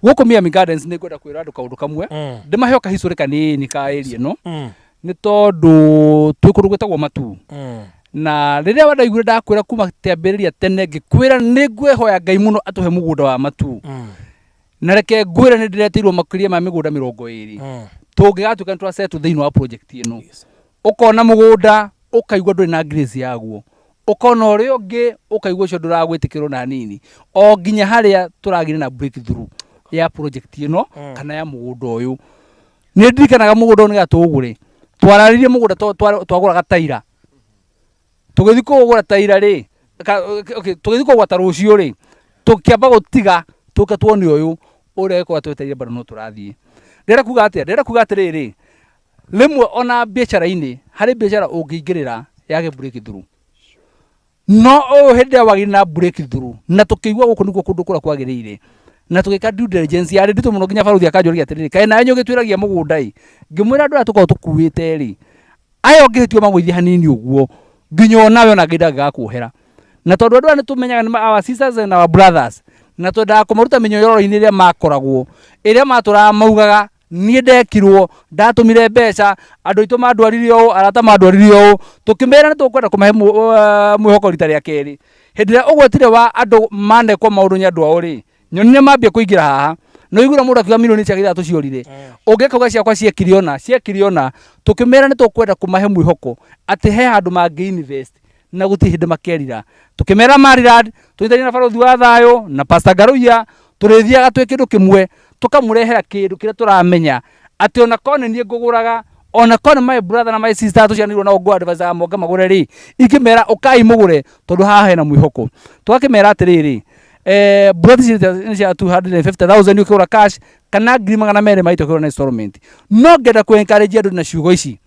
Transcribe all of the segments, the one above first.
Gũkũ Miami Gardens nĩ ngwenda kwĩra andũ kaũndũ kamwe, ndĩmahe o kahistory kanini ka area ĩno, nĩ tondũ twĩ kũndũ gwĩtagwo Matuu. Na rĩrĩa wandaiguire ndakwĩra kuma kĩambĩrĩria tene ngĩkwĩra nĩ ngwĩhoya Ngai mũno atũhe mũgũnda wa Matuu. Na reke ngwĩre nĩ ndĩretĩirwo makĩria ma mĩgũnda 20 tũngĩgatuĩka nĩ twasettle thĩinĩ wa project ĩno. Ũkona mũgũnda ũkaigua ndũrĩ na grace yaguo, ũkona ũrĩa ũngĩ ũkaigua ũcio ndũragwĩtĩkĩrwo na nini, o nginya harĩa tũragĩire na breakthrough ya project ĩno kana ya mũgũnda ũyũ. Nĩ ndirikanaga mũgũnda ũyũ nĩgetha tũũgũre, twararĩrie mũgũnda twagũraga taira. Tũgĩthiĩ kũũgũra taira rĩ, okay, tũgĩthiĩ kũũgũra ta rũciũ rĩ, tũkĩamba gũtiga tũke tuone ũyũ ũrĩa gĩkorwo twetereire bado no tũrathiĩ. Ndĩrenda kuga atĩa? Ndĩrenda kuga atĩrĩrĩ, rĩmwe ona biacara-inĩ harĩ biacara ũngĩingĩrĩra yage breakthrough. No ũyũ hĩndĩ ĩrĩa wagĩire na breakthrough na tũkĩigua gũkũ nĩkuo kũndũ kũrĩa kwagĩrĩire na tũgĩka due diligence yarĩ nditũ mũno nginya barũthi akanjũria atĩrĩrĩ, kaĩ nawe nĩũgĩtuĩragia mũgũnda ĩ? Ngĩmwĩra andũ aya tũkoragwo tũkuĩte rĩ, aya ũngĩhĩtia ũmagũithie hanini ũguo nginya onawe ona Ngai ndangĩgakuohera. Na tondũ andũ aya nĩtũmenyaga nĩ our sisters and our brothers, na twendaga kũmaruta mĩnyororo-inĩ ĩrĩa makoragwo, ĩrĩa matũraga maugaga niĩ ndekirwo, ndatũmire mbeca, andũ aitũ mandwarire ũũ, arata mandwarire ũũ, tũkĩmera nĩ tũkwenda kũmahe mwĩhoko rita rĩa kerĩ. Hĩndĩ ĩrĩa ũgwetire wa andũ manekwo maũndũ nĩ andũ ao rĩ, nyonire mambia kũingĩra haha. Nĩ ũiguire mũndũ akiuga mirioni ciake ithatũ ciorire. Ũngĩ akauga ciakwa ciekire ũna, ciekire ũna. Tũkĩmera nĩ tũkwenda kũmahe mwĩhoko atĩ he handũ mangĩ invest na gũtirĩ hĩndĩ makerira. Tũkĩmera Maryland, tũnyitanĩire na barũthi wa thayũ na Pastor Ngaruiya, tũrĩthiaga twĩ kĩndũ kĩmwe, tũkamũrehera kĩndũ kĩrĩa tũramenya atĩ ona korwo nĩ niĩ ngũgũraga, ona korwo nĩ my brother na my sister tũciaranĩirwo nao ngũ advise moke magũre rĩ, ingĩmera ũkai mũgũre tondũ haha hena mwĩhoko. Tũgakĩmera atĩrĩrĩ, plot ici nĩ cia 250,000 ũkĩgũra cash kana 200,000 maita ũkĩgũra na installment. No ngenda kũ encourage andũ na ciugo ici,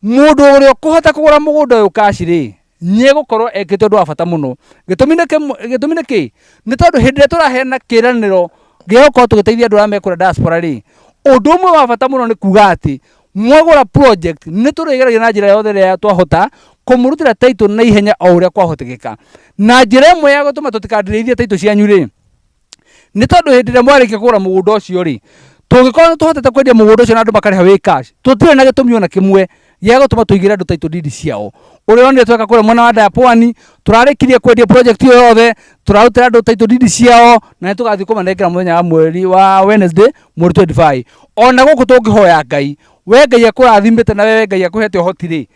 mũndũ ũrĩa ũkũhota kũgũra mũgũnda ũyũ cash rĩ, nĩegũkorwo ekĩte ũndũ wa bata mũno. Gĩtũmi nĩ gĩtũmi nĩ kĩ? Nĩ tondũ hĩndĩ ĩrĩa tũraheana kĩĩranĩro gĩa gũkorwo tũgĩteithia andũ arĩa me kũrĩa diaspora rĩ, ũndũ ũmwe wa bata mũno nĩ kuga atĩ mwagũra project nĩ tũrĩgeragia na njĩra yothe ĩrĩa twahota kũmũrutĩra title na ihenya o ũrĩa kwahotekeka. Na njĩra ĩmwe ya gũtũma tũtikandirĩithie title cianyu rĩ, nĩ tondũ hĩndĩ ĩrĩa mwarĩkia kũgũra mũgũnda ũcio rĩ, tũngĩkorwo nĩ tũhotete kwendia mũgũnda ũcio na andũ makarĩha wĩ cash, tũtirĩ na gĩtũmi ona kĩmwe gĩa gũtũma tũigĩre andũ title deed ciao. Ũrĩa ũronire tweka kũrĩa mwena wa Daya Pwani, tũrarĩkirie kwendia project ĩyo yothe, tũrarutĩra andũ title deed ciao, na nĩ tũgathiĩ kũmanengera mũthenya wa mweri wa Wednesday mweri 25. Ona gũkũ tũngĩhoya Ngai, we Ngai akũrathimĩte na we Ngai akũhete ũhoti rĩ,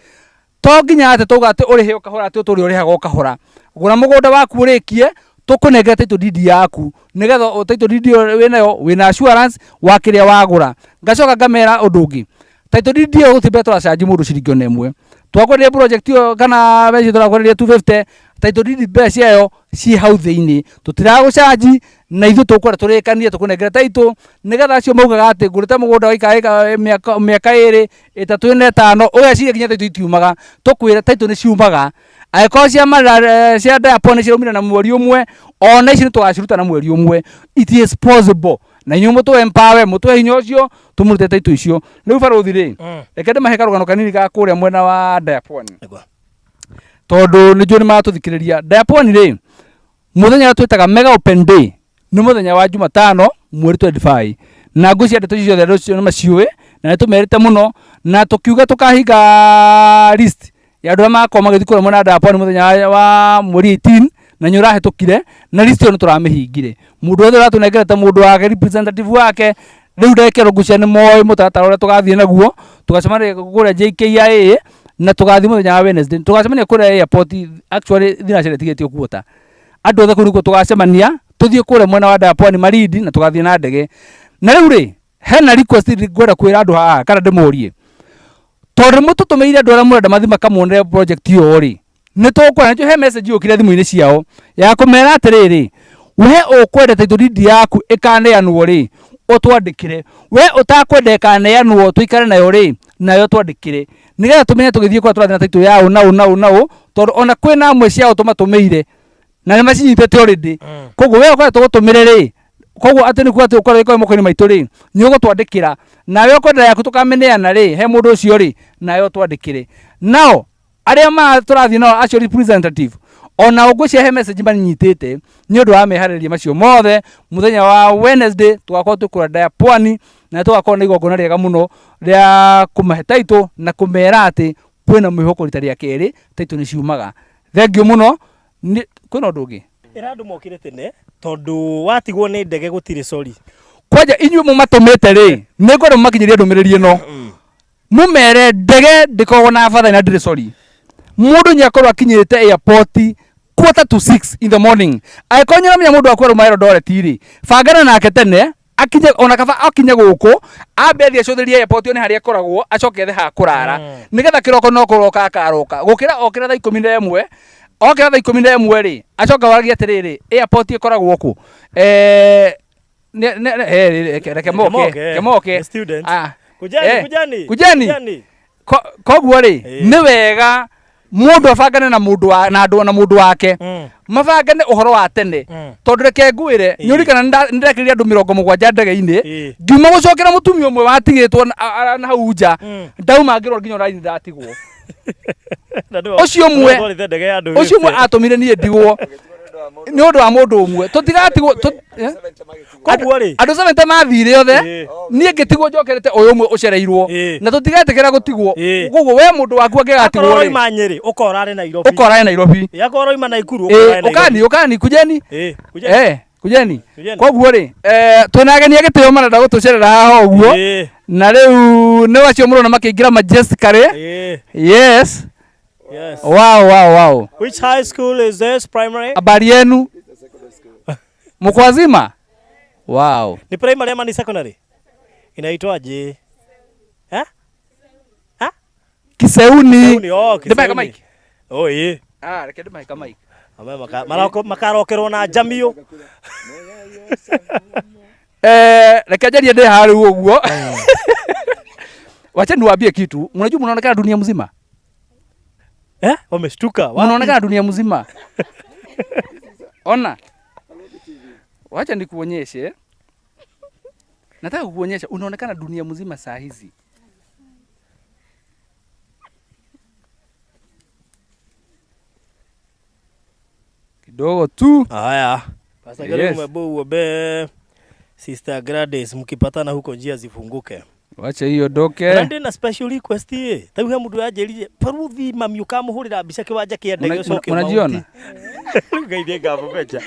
to nginya atĩ tauga atĩ ũrĩhe o kahora atĩ ũtũre ũrĩhaga o kahora. Gũra mũgũnda waku ũrĩkie, tũkũnengere title deed yaku nĩgetha title deed ĩyo wĩnayo wĩna assurance wa kĩrĩa wagũra. Ngacoka ngamera ũndũ ũngĩ, title deed ĩyo gũtirĩ mbere tũracanji mũndũ ciringi ona ĩmwe. Twakwenderia project ĩyo kana mbeca icio tũrakwenderia 250, title deed mbeca ciayo ciĩ hau thĩinĩ. Tũtiragũcanji na ithuĩ tũkwenda tũrĩkanie tũkũnengere title nĩgetha acio maugaga atĩ ngũrĩte mũgũnda waikara mĩaka 2, 3, 4, 5, ũgeciria nginya title itiumaga. Tũkwĩre title nĩ ciumaga. Angĩkorwo cia cia Daya Pwani nĩ ciraumire na mweri ũmwe, ona ici nĩ tũgaciruta na mweri ũmwe. It is possible. Na inyuĩ mũtũ empower, mũtũhe hinya ũcio, tũmũrute title icio. Rĩu barũthi rĩ, reke ndĩmahe karũgano kanini ga kũrĩa mwena wa Daya Pwani. Tondũ nĩ njũĩ nĩ maratũthikĩrĩria. Daya Pwani rĩ, mũthenya ũrĩa twĩtaga Mega Open Day nĩ mũthenya wa Jumatano mweri 25. Na ngwĩciria ndeto ici ciothe andũ acio nĩ maciũĩ na nĩ tũmerĩte mũno na tũkiuga tũkahinga list ya andũ arĩa magakorwo magĩthiĩ kũrĩa mwena wa Daya Pwani mũthenya wa mweri 18 na nĩ ũrahĩtũkire na list ĩyo nĩ tũramĩhingire. Mũndũ wothe ũratũnengerete mũndũ wake representative wake rĩu ndagĩka ĩno ngwĩciria nĩ moĩ mũtaratara ũrĩa tũgathiĩ naguo, tũgacemania kũrĩa JKIA na tũgathiĩ mũthenya wa Wednesday. Tũgacemania kũrĩa airport actually thinacara ĩtigĩtio quarter. Andũ othe kũu nĩkuo tũgacemania tũthiĩ kũrĩa mwena wa Daya Pwani Malindi na tũgathiĩ na ndege. Na rĩu rĩ, hena request ngwenda kwĩra andũ haha kana ndĩmorie. Tondũ nĩ mũtũtũmĩire andũ arĩa mũrenda mathiĩ makamuonere project ĩyo rĩ, nĩ tũkwenda nĩkĩo he message yũkire thimũ-inĩ ciao ya kũmera atĩrĩrĩ, we ũkwenda title deed yaku ĩkaneanwo rĩ, ũtwandĩkĩre. We ũtakwenda ĩkaneanwo tũikare nayo rĩ, nayo twandĩkĩre. Nĩgetha tũmenye tũgĩthiĩ kũrĩa tũrathiĩ na title ya ũ na ũ na ũ na ũ, tondũ ona kwĩna amwe ciao tũmatũmĩire na nĩ macinyitĩte already. Koguo we ũkwenda tũgũtũmĩre rĩ, koguo atĩ nĩ kuga atĩ ũkorwo ĩkorwo moko-inĩ maitũ rĩ, nĩ ũgũtwandĩkĩra. Nawe ũkwenda yaku tũkamĩneana rĩ, he mũndũ ũcio rĩ, nawe ũtwandĩkĩre. Nao arĩa ma tũrathiĩ nao acio representative, Ona ũngwĩciria he message manyitĩte nĩ ũndũ wa meharĩrĩria macio mothe. Mũthenya wa Wednesday tũgakorwo twĩ kũrĩa Ndaya Pwani, na tũgakorwo na igongona rĩega mũno rĩa kũmahe title na kũmera atĩ kwĩna mwĩhoko rita rĩa kerĩ title nĩ ciumaga. Thank you mũno. Kwĩna ũndũ ũngĩ? Ĩra andũ mokĩre tene tondũ watigwo nĩ ndege gũtirĩ sorry. Kwanja inyuĩ mũmatũmĩte rĩ, nĩ ngwenda mũmakinyĩrie ndũmĩrĩri ĩno. Mũmere ndege ndĩkoragwo na batha na ndĩrĩ sorry. Mũndũ nĩ akorwo akinyĩte airport 5:45 in the morning. Angĩkorwo nĩ ũramenya mũndũ waku aruma Eldoret rĩ, bangana nake tene akinye, ona kaba akinye gũkũ ambe athiĩ acũthĩrie airport one harĩa akoragwo, acoke ethe ha kũrara, nĩgetha kĩroko no kũroka akaroka gũkĩra okĩra thaa 11. Okĩra thaa 11 rĩ, acoke waragie atĩrĩrĩ, airport ĩkoragwo kũ? Reke moke, reke moke. The students. Ah, Kujani, kujani. Kujani. Kujani. Koguo rĩ, nĩ wega mũndũ abangane na mũndũ wa na andũ na mũndũ wake, mabangane ũhoro wa tene, tondũ reke ngwĩre, nĩ ũririkana nĩ ndekĩrire andũ 70 ndege-inĩ, ngiuma gũcokera mũtumia ũmwe watigĩtwo na hau nja, ndauma ngĩrwo nginya ũraini ndatigwo. Na nĩwe Ũcio ũmwe ũtwarĩte ndege ya andũ ũcio ũmwe 50. atũmire niĩ ndigwo nĩ ũndũ wa mũndũ ũmwe. Tũtigatigwo Koguo rĩ, andũ 70 mathire othe, niĩ ngĩtigwo njokerete ũyũ ũmwe ũcereirwo, na tũtigetĩkĩra gũtigwo. Koguo we mũndũ waku angĩgatigwo akorwo rĩ, ũroima Nyĩrĩ ũkorare Nairobi. Ũkorare Nairobi. Akorwo ũroima Naikuru ũkorare Nairobi. Ũkani, ũkani, kujeni. Kujeni. Kujeni. Kujeni. Koguo rĩ, twĩna ageni a gĩtĩo marenda gũtũcerera haha ũguo, na rĩu nĩ acio mũrona makĩingĩra majestically. Yes. Yes. Wow. Which high school is this? Primary? Habari yenu? Mko wazima? Wow. Ni primary ama ni secondary? Inaitwaje? Eh? Ha? Kiseuni. Kiseuni, oh, Ndĩmahe Kiseuni. kamaiki. Oh, ĩĩ. Ah, reke ndĩmahe kamaiki. Ame makarokerwo na njamiũ. Reke njarie ndĩ haha rĩu ũguo. Wacha niwaambie kitu. Mnajua mnaonekana dunia mzima? Wameshtuka. Wapi? Mnaonekana dunia mzima. Ona. Wacha nikuonyeshe. Nataka kukuonyesha unaonekana dunia mzima saa hizi. Kidogo tu. Haya. Pastor Yes. Karimu Mabu uombe Sister Gladys mkipatana huko njia zifunguke. Wacha hiyo doke. Na ndina special request ĩ. Tau he mũndũ yanjĩrire baruthi mami ũkamũhũrĩra mbica kĩwanja kĩa ndege ũcoke Unajiona? ũmahuti. Ngai nĩ ngamũmecha.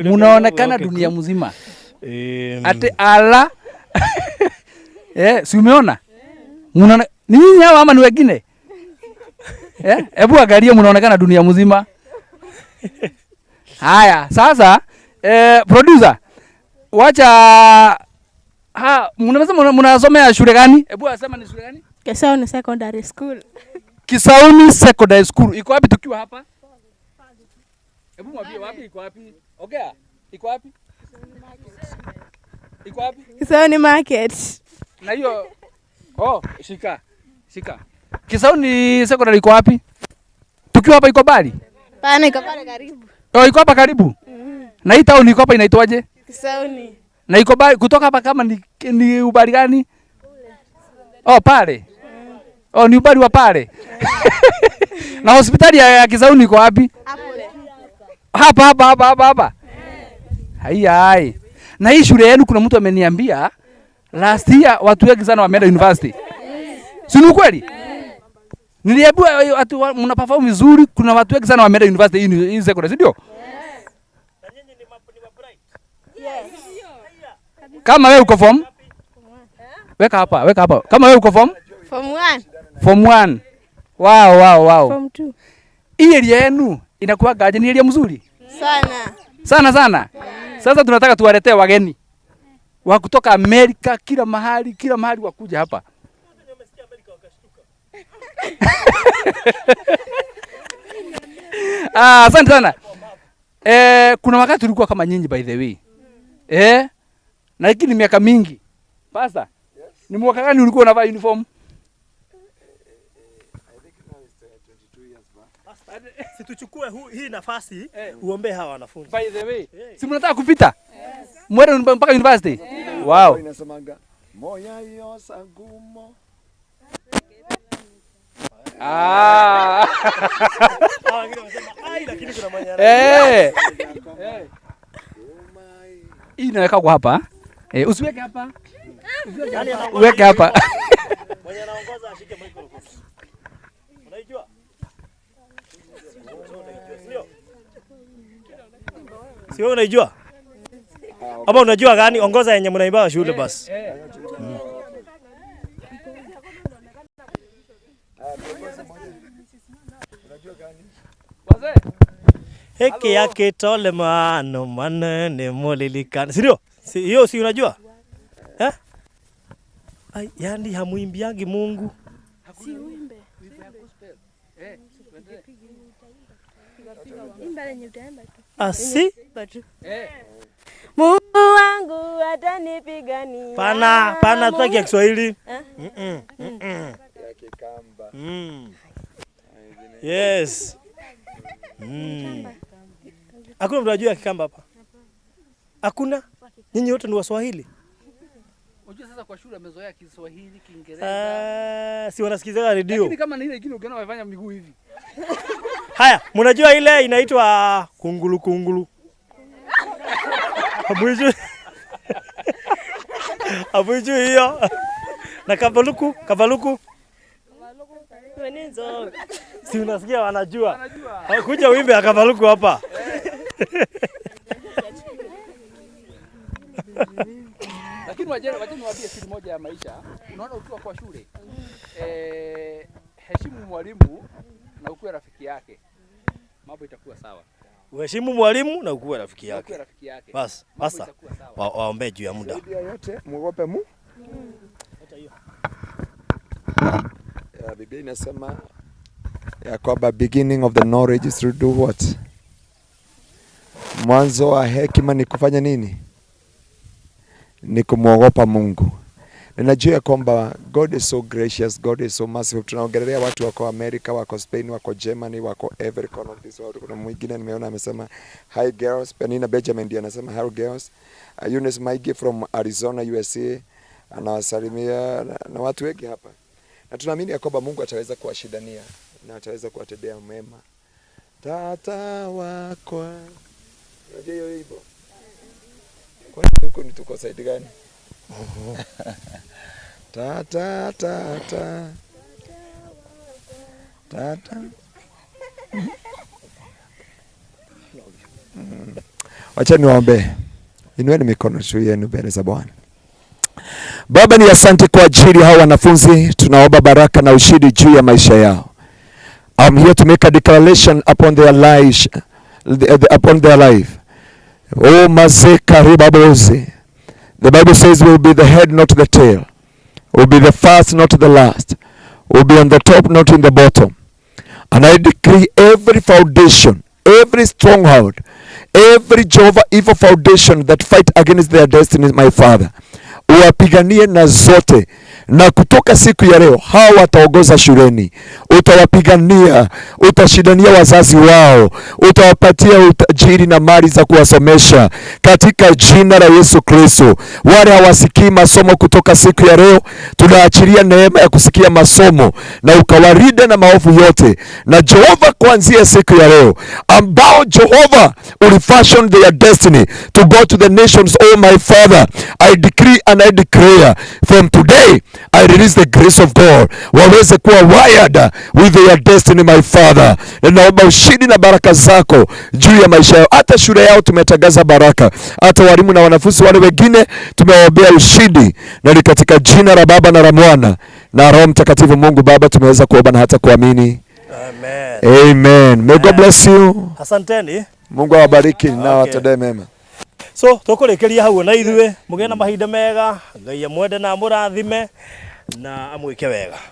Munaonekana dunia mzima. Ate ala. Si umeona? Munaona ni nyinyi hawa ama ni wengine? Hebu angalia mnaonekana dunia mzima. Haya, sasa producer, wacha ha, mnasema mnasomea shule gani? Hebu asema ni shule gani? Kisauni Secondary School. Kisauni Secondary School. Iko wapi tukiwa hapa? Hebu mwambie wapi iko wapi? Ongea. Iko wapi? Iko wapi? Kisauni Market. Na hiyo oh, shika. Shika. Kisauni Secondary iko wapi? Tukiwa hapa iko mbali? Pana iko pale karibu. Oh, iko hapa karibu? Na hii town iko hapa inaitwaje? Kisauni. Na iko mbali kutoka hapa kama ni ubali gani? Oh, pale. Oh, ni ubali wa pale. Na hospitali ya Kisauni iko wapi? Hapa, hapa, hapa, hapa, hapa. Haiya, hai. Na hii shule yenu kuna mtu ameniambia last year watu wengi sana wameenda university. Si ni kweli? Niliambiwa watu mna perform vizuri, kuna watu wengi sana wameenda university hii secondary, si ndio? Kama wewe uko form? Weka hapa, weka hapa. Kama wewe uko form? Form 1. Form 1. Wow, wow, wow. Form 2. Hii area yenu inakuwa gaje? Ni area mzuri? Sana. Sana sana. Sasa tunataka tuwaletee wageni wa kutoka Amerika, kila mahali, kila mahali wakuja hapa. Asante sana. Kuna wakati tulikuwa kama nyinyi by the way. Na lakini miaka mingi. Pastor, yes. Ni mwaka gani ulikuwa unavaa uniform? Situchukue hii nafasi uombe hawa wanafunzi. By the way, si mnataka kupita? Yes. Mwende mpaka university? Yes. Wow. Inasemanga, moya yosa gumo. Ah. Hawa wengine wamesema, "Ai, lakini kuna mwenye Eh. Eh. Hii inaweka kwa hapa. Eh, usiweke hapa. Nani anaongoza? Uweke hapa. Mwenye anaongoza ashike microphone. Unaijua? Unaijua, sio? Si wewe unaijua? Ama unajua gani? Ongoza yenye mnaimba shule basi. Eh. Wazee. Heki yake tole mano manene mulilikana. Si ndio? Si hiyo si unajua? Eh? Ai, yani hamuimbiangi Mungu. Si uimbe. Imba lenye utaimba tu. Asi? Imba tu. Eh. Mungu wangu atanipigania. Pana, pana tutaki ya Kiswahili. Eh? Mm-mm, mm-mm. Ya Kikamba. Yes. Hakuna mtu anajua ya Kikamba hapa. Hakuna? Nyinyi wote ni Waswahili? Unajua sasa kwa shule amezoea Kiswahili, Kiingereza. Ah, si wanasikizaga redio. Lakini kama ni ile ingine ukiona wamefanya miguu hivi. Haya, mnajua ile inaitwa kungulu kungulu. Hamuijui? Hamuijui hiyo? Na kavaluku, kavaluku. Si unasikia wanajua. Wanajua. Kuja uimbe akavaluku hapa. Lakini waje waje niwaambie siri moja ya maisha. Unaona ukiwa kwa shule, heshimu mwalimu na ukuwe rafiki yake. Mambo itakuwa sawa. Uheshimu mwalimu na ukuwe rafiki Na ukuwe yake. rafiki yake. Bas, Mambo basa. itakuwa sawa. Waombee juu ya muda. Zaidi ya yote muogope Mungu. Ya, Biblia inasema ya kwamba beginning of the knowledge is to do what? Mwanzo wa hekima ni kufanya nini? Ni kumwogopa Mungu. Ninajua ya kwamba God is so gracious, God is so merciful. Tunaongelea watu wako America, wako Spain, wako Germany, wako every corner of this world. Kuna mwingine nimeona amesema hi girls, Penina Benjamin ndiye anasema hi girls. Eunice Maige from Arizona, USA anawasalimia na watu wengi hapa, na tunaamini ya kwamba Mungu ataweza kuwashindania na ataweza kuwatendea mema. Tata wakwa, unajua hiyo wimbo? Kwani huku ni tuko side gani? Ta ta ta ta ta ta. Wacha niwaombe. Inueni mikono juu yenu mbele za Bwana. Baba, ni asante kwa ajili ya hawa wanafunzi, tunaomba baraka na ushindi juu ya maisha yao. I'm here to make a declaration upon their life, upon their life. Oh, mazeka ribabozi. The Bible says we'll be the head, not the tail. We'll be the first, not the last. We'll be on the top, not in the bottom. And I decree every foundation, every stronghold, every Jehovah evil foundation that fight against their destiny, my Father, uwapiganie na zote, na kutoka siku ya leo hawa wataongoza shuleni, utawapigania, utashindania wazazi wao, utawapatia utajiri na mali za kuwasomesha katika jina la Yesu Kristo. Wale hawasikii masomo kutoka siku ya leo, tunaachilia neema ya kusikia masomo na ukawalinde na maovu yote. Na Jehova, kuanzia siku ya leo ambao Jehova ulifashion their destiny to go to the nations, oh my Father, I decree and I declare from today I release the grace of God, waweze kuwa wired with their destiny, my Father. Na naomba ushindi na baraka zako juu ya maisha yao, hata shule yao tumetangaza baraka, hata walimu na wanafunzi wale wengine tumewaombea ushindi, na ni katika jina la Baba na la Mwana na Roho Mtakatifu. Mungu Baba, tumeweza kuomba na hata kuamini. Amen. Amen. May God bless you. Asanteni. Mungu awabariki na awatendee mema. So tũkũrĩkĩria hau na ithuĩ mũgĩe na mahinda mega. Ngai amwende na amũrathime na amwĩke wega.